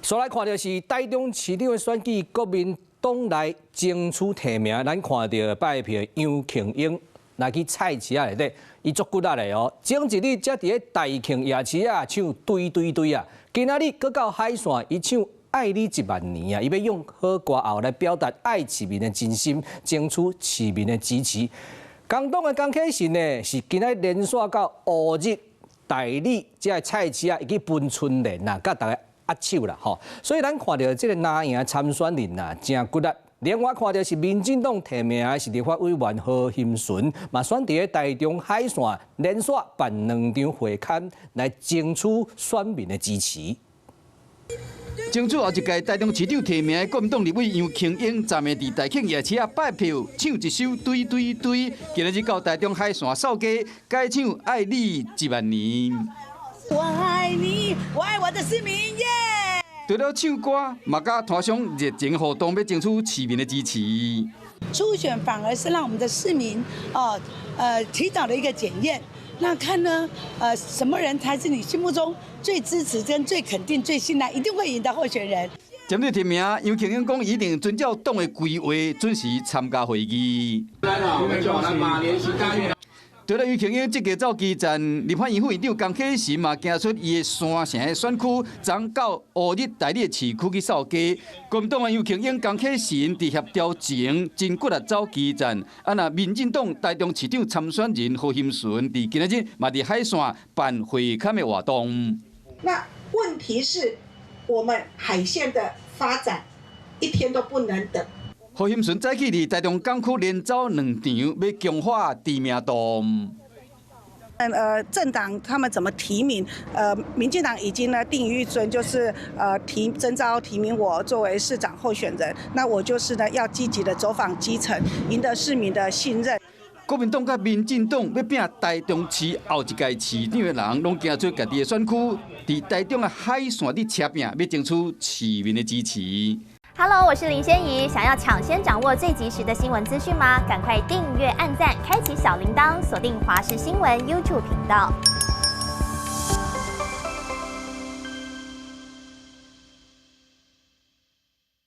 所來看著是台中市長的選舉，國民黨來爭取提名，咱看著拜票楊慶英來去菜市仔內底，伊足骨力的哦。前一日才佇咧大慶夜市仔唱對對對啊，今仔日閣到海線，伊唱愛你一萬年啊，伊欲用好歌喉來表達愛市民的真心，爭取市民的支持。工黨的江啟臣呢，是今仔連線到烏日、大里這个菜市仔，伊去分春聯啦，佮逐家握手啦，吼。所以咱看著這个藍營參選人啊，誠骨力。另外看著是民進黨提名的是立法委員何欣純，嘛選佇咧台中海線連續辦兩場會勘來爭取選民的支持。爭取後一屆台中市長提名的國民黨立委楊慶英，昨暝佇大慶夜市仔拜票，唱一首對對對，今仔日到台中海線掃街，改唱愛你一萬年。我愛你，我愛我的市民耶！除了唱歌，嘛佮攤商熱情互動，欲爭取市民的支持。初選反而是讓我們的市民哦，提早的一個檢驗。那看呢，什麼人才是你心目中最支持、跟最肯定、最信賴、一定會贏的候選人？針對提名，楊慶英講一定遵照黨的規劃，準時參加會議。除了楊慶英積極走基層，立法院副院長江啟臣嘛，行出伊的山城的選區，昨到烏日大里的市區去掃街。國民黨的楊慶英、江啟臣佇協調前真骨力走基層，啊若民進黨台中市長參選人何欣純佇今仔日嘛佇海線辦會勘的活動。那問題是，我們海線的發展一天都不能等。何欣純早起佇台中港區連走兩場，欲強化知名度。政黨他們怎麼提名？民進黨已經呢定於一尊，就是提徵召提名我作為市長候選人。那我就是呢要積極的走訪基層，贏得市民的信任。國民黨佮民進黨欲拚台中市後一屆市長的人，攏行出家己的選區，佇台中的海線佇車拚，欲爭取市民的支持。 Hello，我是林仙怡。想要搶先掌握最及時的新聞資訊嗎？趕快訂閱、按讚、開啟小鈴鐺，鎖定華視新聞 YouTube 頻道。